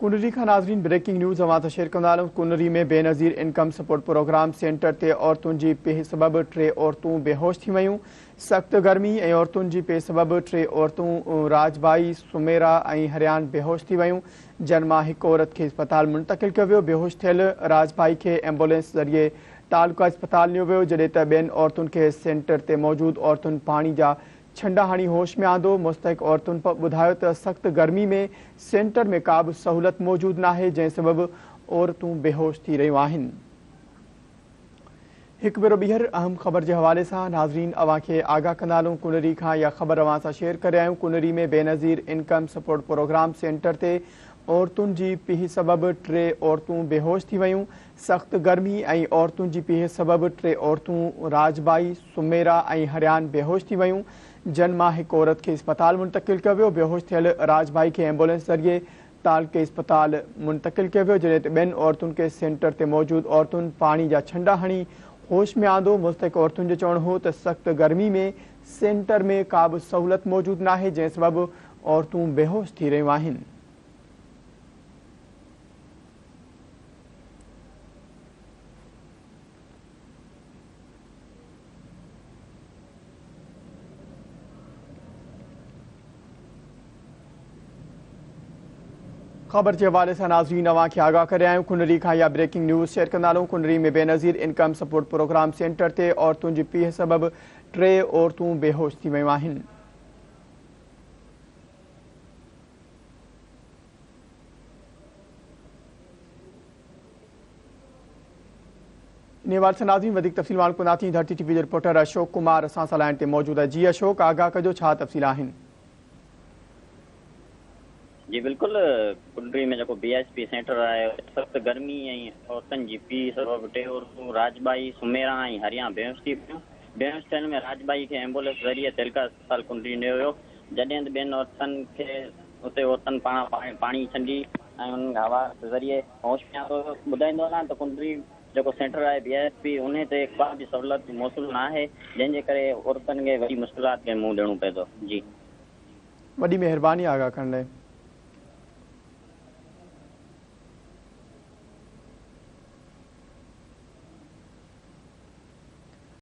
ڪنري کان ناظرين breaking news اوهان سان شيئر ڪندا هلون. Kunri ۾ Benazir income support programme centre تي عورتن جي پيهه سبب 3 عورتون بيهوش ٿي ويون. سخت گرمي ۽ عورتن جي پيهه سبب 3 عورتون راجبائي، سميرا ۽ هريان بيهوش ٿي ويون، جن مان هڪ عورت کي اسپتال منتقل ڪيو ويو. بيهوش ٿيل راجبائي کي ايمبولينس ذريعي تعلقه اسپتال نيو ويو، جڏهن ته ٻين عورتن کي سينٽر تي موجود عورتن پاڻي جا ڇنڊا هڻي هوش ۾ آندو. مستحق عورتن ٻڌايو ته سخت گرمي ۾ سينٽر ۾ ڪا به سهولت موجود ناهي، جنهن سبب عورتون بيهوش ٿي رهيون آهن. هڪ ڀيرو ٻيهر اهم خبر جي حوالي سان ناظرين اوهان کي آگاهه ڪندا هلون. ڪنري کان اها خبر اوهان سان شيئر ڪري آيون. Kunri ۾ Benazir income support programme centre تي عورتن جي پيهه سبب 3 عورتون بيهوش ٿي ويون. سخت گرمي ۽ عورتن جي پيهه سبب 3 عورتون راجبائي، سميرا ۽ هريان بيهوش ٿي ويون، جن مان هڪ عورت کي اسپتال منتقل ڪيو ويو. بيهوش ٿيل راجبائي کي ايمبولينس ذريعي تعلقي اسپتال منتقل ڪيو ويو، جڏهن ته ٻين عورتن کي سينٽر تي موجود عورتن پاڻي جا ڇنڊا هڻي هوش ۾ آندو. مستحق عورتن جو چوڻ هو ته سخت گرمي ۾ سينٽر ۾ ڪا به سهولت موجود ناهي، جنهن سبب عورتون بيهوش ٿي رهيون آهن. خبر جي حوالي سان ناظرين اوهان کي آگاهه ڪري آيون. ڪنري کان اها بريڪنگ نيوز شيئر ڪندا هلون. Kunri ۾ Benazir income support programme centre تي عورتن جي پيهه سبب 3 عورتون بيهوش ٿي ويون آهن. انهيء حوالي سان ناظرين وڌيڪ تفصيل معلوم ڪنداسين. ڌرتي ٽي وي جو رپورٽر اشوڪ ڪمار اسان سان لائين تي موجود آهي. جي اشوڪ، آگاهه ڪجو ڇا تفصيل آهن؟ جي بلڪل، ڪنري ۾ جيڪو بي ايس پي سينٽر آهي اتي سخت گرمي ۽ عورتن جي پيهه سبب 3 عورتون راجٻائي، سميرا ۽ هريان بيهوش ٿي پيون. بيهوش ٿيل ۾ راجٻائي کي ايمبولينس ذريعي تعلقه اسپتال ڪنري نيو ويو، جڏهن ته ٻين عورتن کي اتي عورتن پاڻان پاڻي ڇنڊي ۽ انهن کي هوا ذريعي هوش ۾ آندو ويو. ٻڌائيندو هلان ته ڪنري جيڪو سينٽر آهي بي ايس پي انهي تي ڪا به سهولت موصول نه آهي، جنهن جي ڪري عورتن کي وڏي مشڪلات کي منهن ڏيڻو پئي ٿو. جي. وڏي مهرباني آگاهه ڪرڻ لاء.